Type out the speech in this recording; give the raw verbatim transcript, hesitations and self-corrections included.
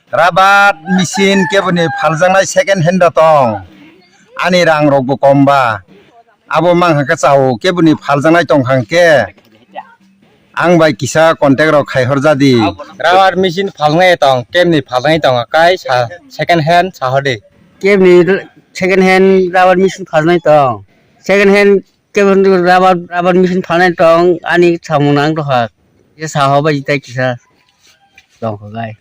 Rabat machine keboni phaljaknai second hand rok tong. Ani rang rokbo kom ba. Abo mang hangke chao keboni phaljaknai tong hangke. Ang bai kisa contact rok khai hor jadi. Rabar machine phalnai tong, keboni phalnai tong, kai sa second hand sa hor di. Keboni second hand rabar machine phalnai tong. Second hand keboni rabar, rabar machine phalnai tong, ani samung nang doha. Ye sa ho bai tai kisa tong kho gai.